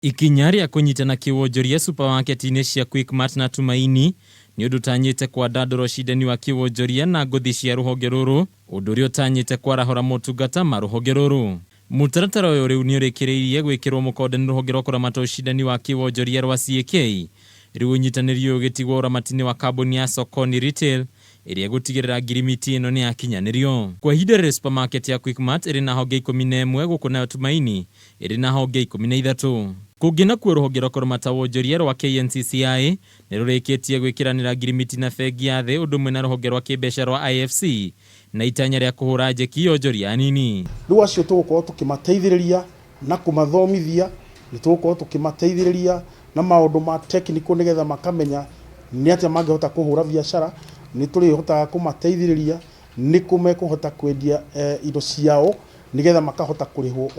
Ikinya rĩa kũnyitana kĩwonjoria supamaketi-inĩ cia Quickmart na Tumaini nĩ ũndũ ũtanyĩte kwandandũra ũcindani wa kĩwonjoria na ngũthi cia rũhonge rũrũ, ũndũ ũrĩa ũtanyĩte kwarahũra motungata ma rũhonge rũrũ. Mũtaratara ũyũ rĩu nĩũrĩkĩrĩirie gwĩkĩrwo mũkonde nĩ rũhonge rwa kũramata ũcindani wa kĩwonjoria rwa CAK. Rĩu ũnyitanĩri ũyũ ũgĩtigwo ũramati-inĩ wa kambuni ya Sokoni Retail ĩrĩa ĩgũtigĩrĩra ngirimiti ĩno nĩyakinyanĩrio. Kwa ihinda rĩrĩ supermarket ya Quickmart ĩrĩ na honge 11 gũkũ nayo Tumaini ĩrĩ na honge 13. Kũngĩ nakuo rũhonge rwa kũramata wonjoria rwa KNCCI nĩ rũrĩkĩtie gwĩkĩranĩra ngirimiti na bengi ya thĩ ũndũ ũmwe na rũhonge rwa kĩmbeca rwa IFC na itanya rĩa kũhũra njeki onjoria anini. Rĩu acio tũgũkorwo tũkĩmateithĩrĩria na kũmathomithia, nĩ tũgũkorwo tũkĩmateithĩrĩria na maũndũ ma technical nĩgetha makamenya nĩ atĩa mangĩhota kũhũra biacara, nĩ tũrĩhotaga kũmateithĩrĩria nĩkũ mekũhota kwendia indo ciao nĩgetha makahota kũrĩhwo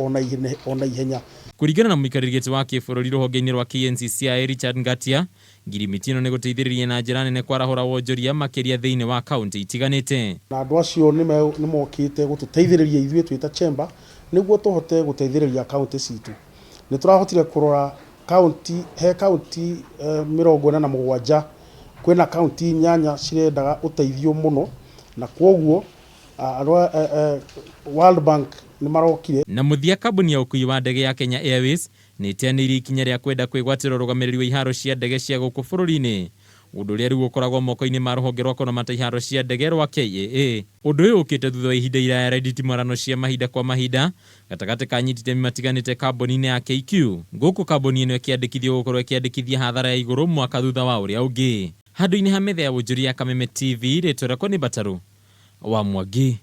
o na ihenya. Kũringana na mũikarĩri gĩtĩ wa kĩbũrũri rũhonge-inĩ rwa KNCCI Richard Ngatia, ngirimiti ĩno nĩ gũteithĩrĩria na njĩra nene kwarahũra wonjoria makĩria thĩinĩ wa kaunti itiganĩte. Na andũ acio nĩ mokĩte gũtũteithĩrĩria ithuĩ twĩ ta chamber nĩguo tũhote gũteithĩrĩria kaunti citũ. Nĩ tũrahotire kũrora kaunti, he kaunti 47, kwĩna kaunti 8 cirendaga ũteithio mũno, na kwoguo World Bank nĩ marokire. Na mũthia kambuni ya ũkui wa ndege ya Kenya Airways nĩ ĩteanĩirie ikinya rĩa kwenda kwĩgwatĩra ũrũgamĩrĩri wa iharo cia ndege cia gũkũ bũrũri-inĩ, ũndũ ũrĩa rĩu ũkoragwo moko-inĩ ma rũhonge rwa kũramata iharo cia ndege rwa KAA. Ũndũ ũyũ ũkĩte thutha wa ihinda iraya rĩa nditimũrano cia mahinda kwa mahinda gatagatĩ ka anyiti itemi matiganĩte kambuni-inĩ ya KQ, gũkũ kambuni ĩno ĩkĩandĩkithio gũkorwo ĩkĩandĩkithia hathara ya igũrũ mwaka thutha wa ũrĩa ũngĩ. Handũ-inĩ ha metha ya wonjoria ya Kameme TV, rĩtwa rĩakwa nĩ Mbatarũ wa Mwangi.